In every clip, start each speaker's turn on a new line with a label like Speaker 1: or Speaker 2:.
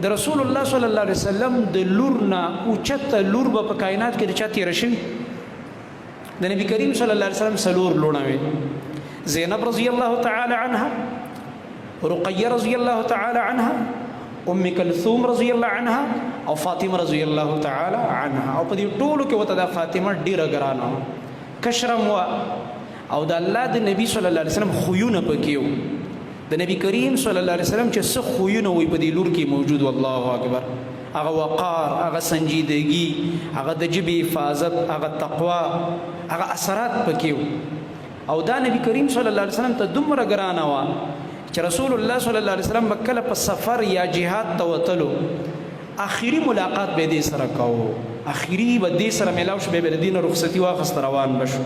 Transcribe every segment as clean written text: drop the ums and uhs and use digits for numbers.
Speaker 1: د رسول الله صلی الله علیه وسلم د لور نه اوچته لور به په کائنات کې د چا تیر شي؟ د نبی کریم صلی الله علیه وسلم سلور لونه وي، زینب رضی الله تعالی عنها، رقیه رضی الله تعالی عنها، ام کلثوم رضی الله عنها او فاطمه رضی الله تعالی عنها. او په دې ټولو کې وته د فاطمه ډیره ګرانه کشرم وا، او د الله د نبی صلی الله علیه وسلم خویونه پکې وو. د نبی کریم صلی الله علیه وسلم چې څه خویونه وي په دې لور کې موجود. والله اکبر، هغه وقار، هغه سنجیدګي، هغه د جبې حفاظت، هغه تقوا، هغه اثرات پکې وو. او دا نبی کریم صلی الله علیه وسلم ته دومره ګرانه وه چې رسول الله صلی الله علیه وسلم به کله په سفر یا جهاد ته وتلو، اخیری ملاقات به دې سره کوو، اخیری به دې سره ملاو شو، به د دین رخصتي واخست روان بشو.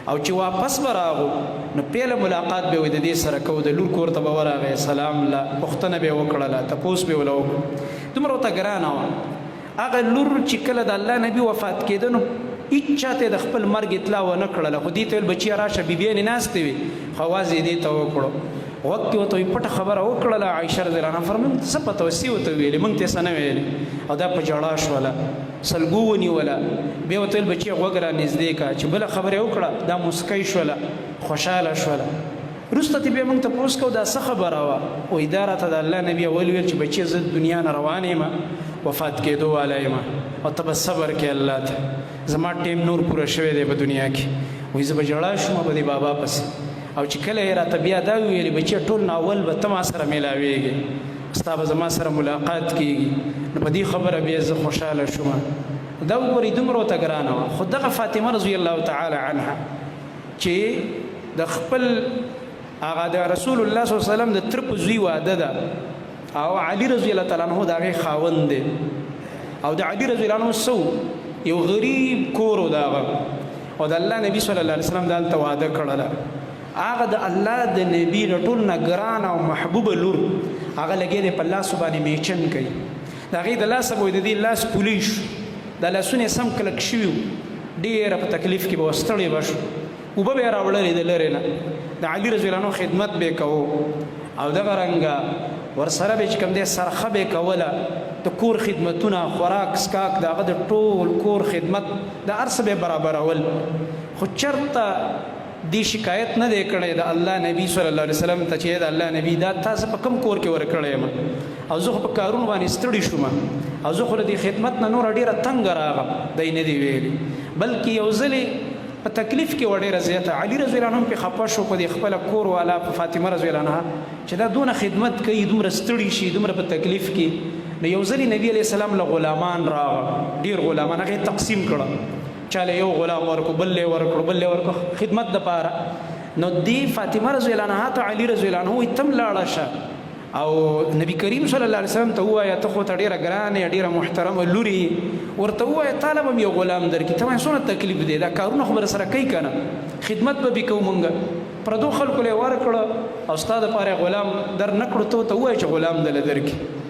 Speaker 1: او چې واپس به راغو نو پیله ملاقات به د دې سره کو، د لور کور ته به ورغی، سلام لا پوښتنه به وکړله، تپوس به وله وکړو. دومره ورته ګرانه وه هغه لور چې کله د الله نبی وفات کېده نو هیچا ته د خپل مرګ اطلاع ونه کړله، خو دې ته ویل بچیه راشه. بیبیانې ناستې وې خو اواز یې دې ته وکړو، غوږ کې ورته پټه خبره وکړله. عایشه رضی الله عنها فرمایي څه پته وه څه ورته ویلې، موږ ته یې څه نه ویلې. او دا په ژړا شوله، سلګو ونیوله، بیا ورته ویل بچیه غوږ را نږدې کړه. چې بله خبره یې وکړه دا موسکۍ شوله، خوشحاله شوله. وروسته ترې بیا موږ تپوس کوو دا څه خبره وه؟ وایي دا راته د الله نبي اول ویل چې بچیه زه دنیا نه روان یم، وفات کېدو والا یم، او ته به صبر کې الله ته، زما ټیم نور پوره شوی دی په دنیا کې. وایي زه به ژړا شوم په دې بابا پسې. او چې کله یې راته بیا دا وویلې بچیه ټول نه اول به ته ما سره میلاویږې، ستا به زما سره ملاقات کیږي، نو په دې خبره بیا زه خوشحاله شوم. دا وګورئ دومره ورته ګرانه وه. خو دغه فاطمه رضی الله تعالی عنها چې د خپل هغه د رسول الله صلی الله علیه وسلم د تر په زوی واده ده، او علی رضی الله تعالی عنہ د هغې خاوند دی، او د علی رضی الله عنه سو یو غریب کور و داغه، او د الله نبی صلی الله علیه وسلم دالته واده کړله. هغه د الله د نبی د ټول نه ګران او محبوب لور هغه لګې دی په لاس باندې میچن کوي، د هغې د لاسه به د دې لاس پولي شو، د لاسونه سم کلک شوي، ډېره په تکلیف کې به ستړی به شو، اوبه به یې راوړلې د لرې نه، د علي رضی الله عنه خدمت به یې کوو، او دغه رنګه ورسره به چې کوم دی سرخه به یې کوله، د کور خدمتونه، خوراک څښاک، د هغه د ټول کور خدمت، د هر څه به یې برابرول. خو چېرته دې شکایت نه دی کړی د الله نبی صلی الله علیه وسلم ته چې د الله نبی دا تاسو په کوم کور کې ورکړی یم، او زه خو په کارونو باندې ستړي شوم، او زه خو له دې خدمت نه نوره ډېره تنګه راغم، دی نه دی ویلي. بلکې یو ځلې په تکلیف کې وه ډېره زیاته، علي رضی الله عنه هم پرې خفه شو په دې خپله کور والا په فاطمه رضی الله عنها چې دا دونه خدمت کوي، دومره ستړي شي، دومره په تکلیف کې. نو یو ځلې نبی علیه السلام له غلامان راغه، ډېر غلامان هغه تقسیم کړه، چاله یو غلام ورکو، بل له ورکړو، بل له ورکو خدمت د پاره. نو دی فاطمه رضی الله عنها ته علی رضی الله عنه وی تم لاړه شه او نبی کریم صلی الله علیه وسلم ته وایا، ته خو ته ډیره ګرانه ډیره محترمه لوري، ورته وایا طالب هم یو غلام درکې، ته ما څونه تکلیف دی، دا کارونه خو بر سره کوي کنه، خدمت به وکړو مونږ پردو خلکو له ورکړو او ستا د پاره غلام در نکړو، ته ته وای چې غلام دل درکې.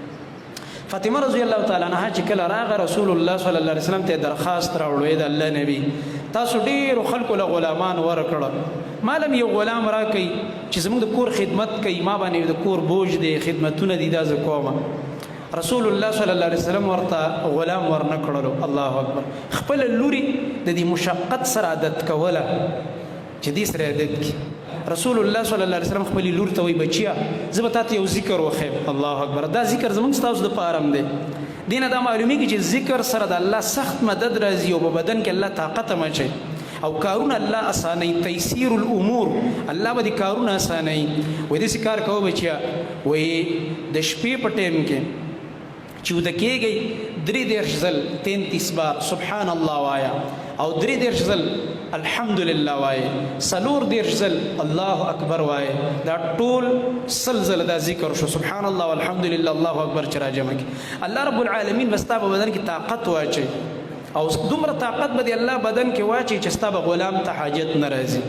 Speaker 1: فاطمه رضی الله تعالی عنها چې کله راغه رسول الله صلی الله علیه وسلم ته درخواست راوړو، د الله نبی تاسو ډیر خلکو له غلامان ورکړه، مالم یو غلام راکې چې زموږ د کور خدمت کوي، ما باندې د کور بوج دی، خدمتونه دي، دا زه کوم. رسول الله صلی الله علیه وسلم ورته غلام ورنکړلو. الله اکبر، خپل لوري د دې مشقت سره عادت کوله چې دې سره عادت کی. رسول الله صلی الله علیه وسلم خپل لور ته وی بچیا زه به تاته یو ذکر وخیم. الله اکبر، دا ذکر زمونږ ستاسو د پاره هم دی. دینه دا معلومیږي چې ذکر سره د الله سخت مدد راځي، او په بدن کې الله طاقت مچي، او کارونه الله اساني، تیسیر الامور، الله به دې کارونه اساني. وې دې کار کوو بچیا، وې د شپې په ټیم کې چې وده کېږئ 33 ځل 33 بار سبحان الله وایا، او 33 ځل الحمدلله وایي، 34 ځل الله اکبر وایي، دا ټول 100 ځل دا ذکر شو، سبحان الله والحمدلله الله اکبر چې راجمع کی، الله رب العالمین به ستا په بدن کې طاقت واچي، او دومره طاقت به دی الله بدن کې واچي چې ستا به غلام ته حاجت نه راځي.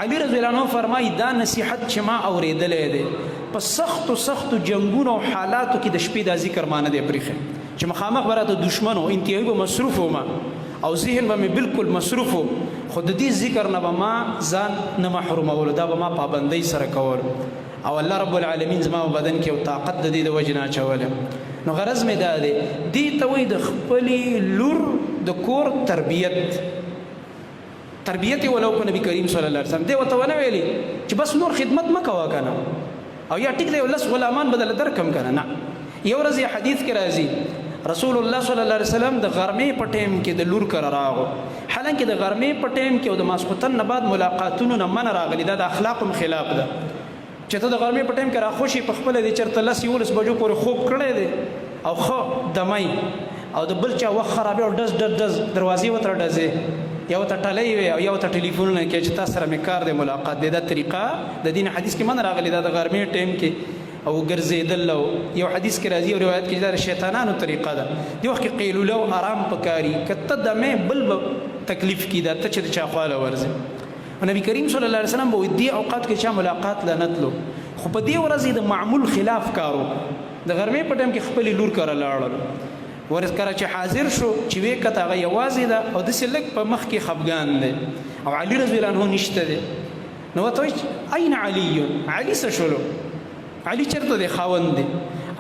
Speaker 1: علی رضی الله عنه فرمایي دا نصیحت چې ما اورېدلی دی په سختو سختو جنگونو او حالاتو کې د شپې دا ذکر ما نه دی پرېښی، چې مخامخ به راته دښمن و، انتهایي به مصروف وم او ذهن به مې بالکل مصروف و، خو د دې ذکر نه به ما ځان نه محرومولو، دا به ما پابندۍ سره کولو، او الله رب العالمین زما په بدن کې یو طاقت د دې د وجې نه اچولی. نو غرض مې دا دی، دې ته وایي د خپلې لور د کور تربیت. تربیت یې ولو په نبی کریم صلی الله علیه وسلم دی ورته ونه ویلي چې بس نور خدمت مه کوه که نه، او یا ټیک دی لس غلامان به درله درکړم که نه. نه، یو ورځ یې حدیث کې راځي رسول الله صلی الله علیه وسلم د غرمې په ټیم کې د لور کره راغو، حالانکه د غرمې په ټیم کې او د ماسخوتن نه بعد ملاقاتونو نه منع راغلي، دا د اخلاقو خلاف ده چې ته د غرمې په ټیم کې راخوشي په خپله دې چېرته 10 11 بجو پورې خوب کړی دی او ښه دمه او د بل چا وخت خرابې او ډز ډز ډز دروازې ورته ډزې، یو ته ټلۍ وي او یو ته ټلیفونونه کوي چې تا سره مې کار دی، ملاقات دی. دا طریقه د دین حدیث کې من راغلي دا د غرمې ټیم کې او ګرځېدل. او یو حدیث کې راځي او روایت کې دا د شیطانانو طریقه ده. دې وخت کې قیلوله او آرام پکاري، که ته دمې بل به تکلیف کی دا ته چې د چا خواله ورځې. نبی کریم صلی الله علیه وسلم به دې اوقات کې چا ملاقات له نه تلو، خو په دې ورځ د معمول خلاف کارو، د غرمې په ټایم کې خپلې لور کره لاړل. ورځ کره چې حاضر شو چې ویې کته هغه یوازې ده او داسې لږ په مخ کې خفګان دی او علي رضی الله عنه نشته دی. نو ورته وایي اين علي، علي څه شولو، علي چېرته دی، خاوند دی؟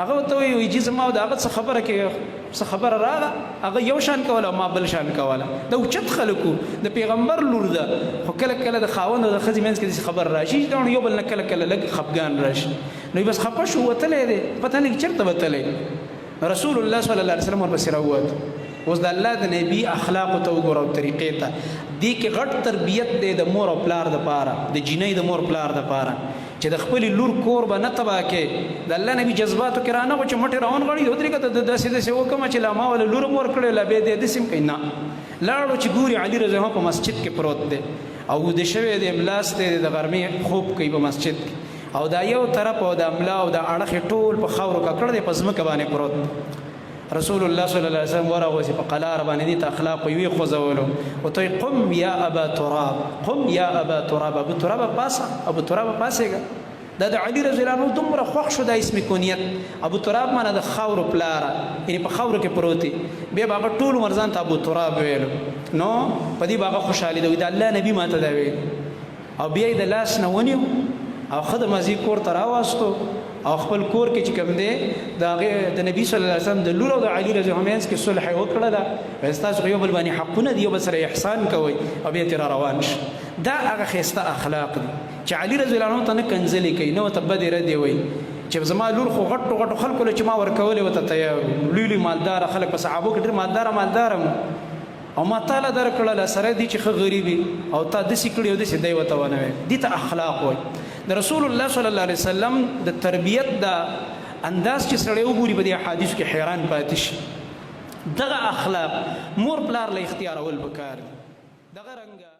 Speaker 1: هغه ورته وایي وایي جي زما او د هغه څه خبره کې څه خبره راغله، هغه یو شان کوله او ما بل شان کوله. دا اوچت خلک وو، د پیغمبر لور ده، خو کله کله د خاوند او د ښځې منځ کې داسې خبره راشي چې دواړو یو بل نه کله کله لږ خفګان راشي. نو بس خفه شو، وتلی دی، پته نه لګي چېرته وتلی. رسول الله صلی الله علیه وسلم ورپسې راووت. اوس د الله د نبی اخلاق ته وګوره او طریقې ته. دې کې غټ تربیت دی د مور او پلار د پاره، د جینۍ د مور پلار د پاره چې د خپل لور کور به نه تباه کې. د الله نبی جذباتو کې رانه چې مټې راون غړي ودرېږه، ته داسې داسې وکړم چې لا ما وله لور هم ورکړې لا بیا دې داسې هم کوي. نه، لاړو چې ګوري علي رضی الله په مسجد کې پروت دی او ویده شوی دی، ملاست دی، د غرمې خوب کوي په مسجد کې، او دا یو طرف او دا ملا او دا اړخ ټول په خاورو ککړ دی، په ځمکه باندې پروت دی. رسول الله صلی الله علیه وسلم ورغو چې په قلار باندې دي ته اخلاق وی خوځولو او ته قم یا ابا تراب، قم یا ابا تراب، ابو تراب پاسه، ابو تراب پاسېږه. دا د علي رضی الله عنه دومره خوښ شو دا اسم کنیت ابو تراب معنی د خاورو پلاره، یعنی په خاورو کې پروت دی. بیا به هغه ټول عمر ځان ته ابو تراب ویلو، نو په دې به هغه خوشحالي ده. د الله نبی ماته دا ویل او بیا یې د لاس نه ونیو او ښه د مزې کور ته راوستو او خپل کور کې چې کوم دی د هغې د نبي صلی الله علیه وسلم د لور او د علي رضی الله منځ کې صلح یې وکړله. وایي ستاسو خو یو بل باندې حقونه دي، یو بل سره احسان کوئ، او بیا ترې را روان شي. دا هغه ښایسته اخلاق دي چې علي رضی الله عنه ته نه کنځلې کوي، نه ورته بدې ردې وایي چې زما لور خو غټو غټو خلکو له چې ما ورکولې ورته تیار، لوی لوی مالداره خلک په صحابو کې ډېر مالداره مالداره او ما تاله درکړله، سره دي چې ښه غریبي او تا داسې کړي او داسې دی ورته ونه ویل. دې ته اخلاق وایي. د رسول الله صلی الله علیه وسلم د تربیت دا انداز چې سړی وګوري په دې احادیثو کې حیران پاتې شي. دغه اخلاق مور پلار له اختیارول پکار دي. دغه رنګه.